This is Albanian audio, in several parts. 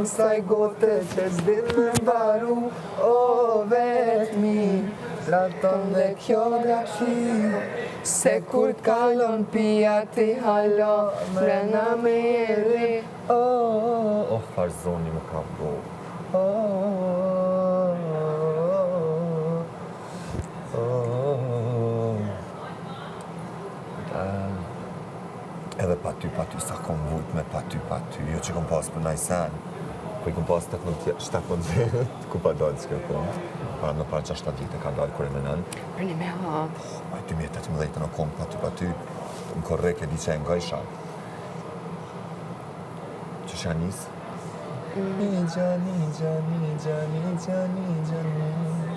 Saj gote që s'din me mbaru O vetmi Traton dhe kjo dashi Se kur t'kalon pija ti halo Mrena me jeri O, oh, farzoni më ka bo O, o, Edhe pa ty, pa ty, sa kom vujt me pa ty, pa ty, jo që kom pas për naj sen, po i kom pas 18, 17, ku pa dalë që kjo kom, para në para 6-7 vite ka dalë kur e menon, Për një me ha. Ma 2018 në kom pa ty, pa ty, në korrek e di që e ngojsha. Që që nis? Nigja, nigja, nigja, nigja, nigja, nigja.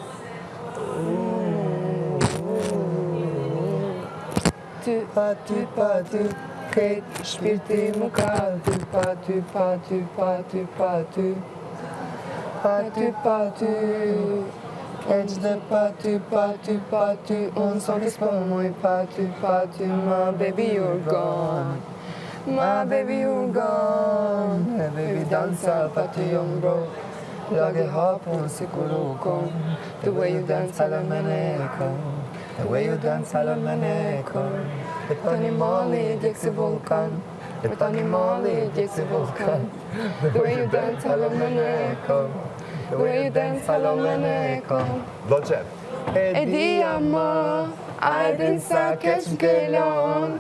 Ty, pa ty, pa ty, krejt shpirti mu ka ty, pa ty, pa ty, pa ty, pa ty. Pa ty, pa ty, keq dhe pa ty, pa ty, pa ty, unë sot i s'po muj pa ty, pa ty, my baby you're gone. My baby you're gone. E baby danca pa ty jom broke Lage hapun si kur u kom The way you dance, hala me kom The way you dance, hala me kom E Tani mali djeg si vulkan E tani mali djeg si vulkan The way you dance, hala me kom The way you dance, hala me kom Dolce E di ama, a e din sa keq më ke lon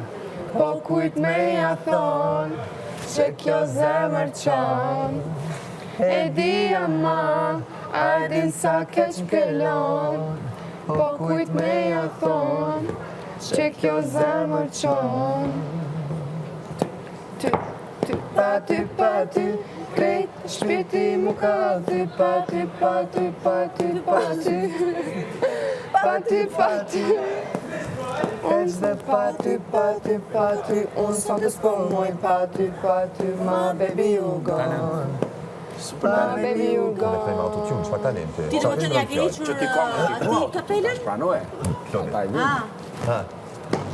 Po kujt me ja thon Që kjo zemër qan E di ama, a e din sa keq më ke lon Po kujt me ja thon Që kjo zemër qan Ty, ty, pa ty, pa ty Krejt shpirti mu ka ty, pa ty, pa ty, pa ty, pa ty Pa ty, pa ty Unë s'de pa ty, pa ty, pa ty Unë sot e s'po muj pa ty, pa ty My baby you gone My baby you Me këtej me autotune, gone çfarë talenti? Ti do të thënë ja ke hequr Që ti ka uh, ati kapelën? Pranoje. Klodi. Ata e vinë. Ah, Ha.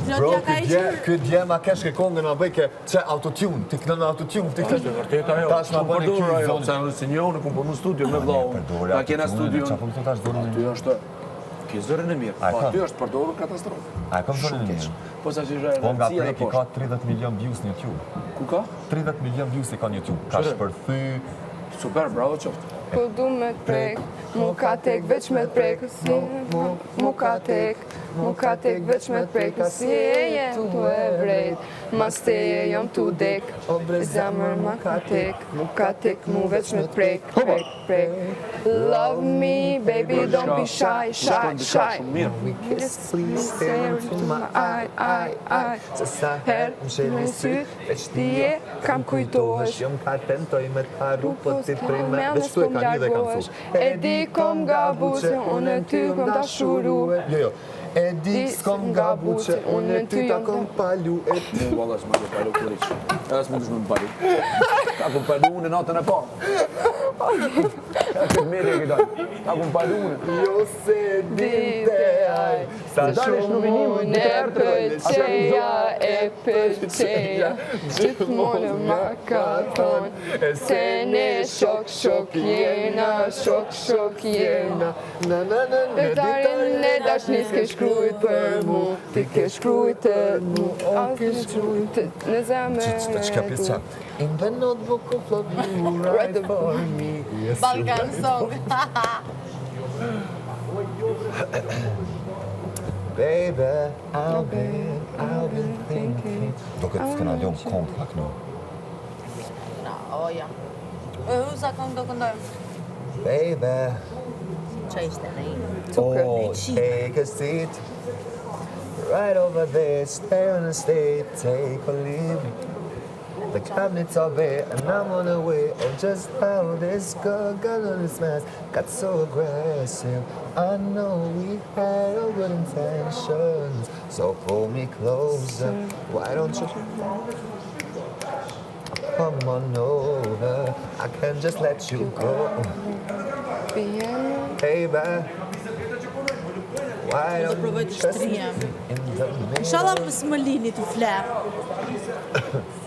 Klodi Bro, ja ka ky dje, hequr. ky dje ma kesh ke kongën ma bëj ke çe autotune, ti këndon me autotune, ti Është e vërtetë ajo. Tash ma Shumë bëni përdorur ky ajo, zonë. se unë si një unë kum punu në studio me vllau. përdori Ta kena autotune, studion. çfarë po më thotë tash zonin e Aty është Ke zërin e mirë, A e po kam? aty është përdorur katastrofë. A e kam zërin e Shumë keq. mirë? Po sa që ishte Po nga rëndësia dhe preki ka poshtë. 30 milion views në YouTube. Ku ka? 30 milion views i ka në YouTube. Ka Qyre? shpërthy Super, bravo qoftë. Po du me t'prek, mu ka tek veç me t'prek Si, mu ka tek, mu ka tek veç me t'prek Si e jem tu e vrejt, mas teje jam tu dek O bre Zemër ma ka tek, mu ka tek mu veç me t'prek, prek, prek Love me, baby, don't be shy, shy, Shkon diçka shy shumë mirë. We kiss, please stare into my eye, eye, eye Se sa herë më sheli syt, veç ti ti e kam kujtohesh Jom ka tentoj me t'harru, po ti prej me Veç s'po tu e ka një dhe kam largohesh thu E di kom gabu se unë e ty kom dashuru Jo, jo E di s'kom gabu që unë e ty ta kom palu E ti Mu valla s'ma ke palu kuriq. Edhe s'mund të shme më palu. Ta kom palu unë natën e parë. Ka këtë media ke dalë. Ta kom palu unë. Jo se dinte aj Sa Dalish shumë nominim, Unë ditë e herë të dojnë. pëlqeja, e pëlqeja Gjithmonë ma ka thonë Se ne shok, shok jena, shok, shok jena Na na na na Ditarin e dashnis ke shkrujt për mu Ti ke shkrujt të mu O, As ke ke shkrujt në zemër Që që ka pjesë qa? In the notebook of love you write the- for me Yes, you Balkan write song. Baby, I've been, I've been thinking Do këtë s'kena lënë kongë pak në Na, o ja. E, sa këngë do këndojmë? Baby, Qa ishte ne? oh, take a seat Right over there, stay on the stage, take or leave me The cabinets are bare and I'm on the way Oh, just how this girl got on this mess Got so aggressive I know we had all good intentions So pull me closer Why don't you come on over I can't just let you go Baby Why Do don't provoj you të just shtrihem. in the middle Inshallah mos më lini të fle.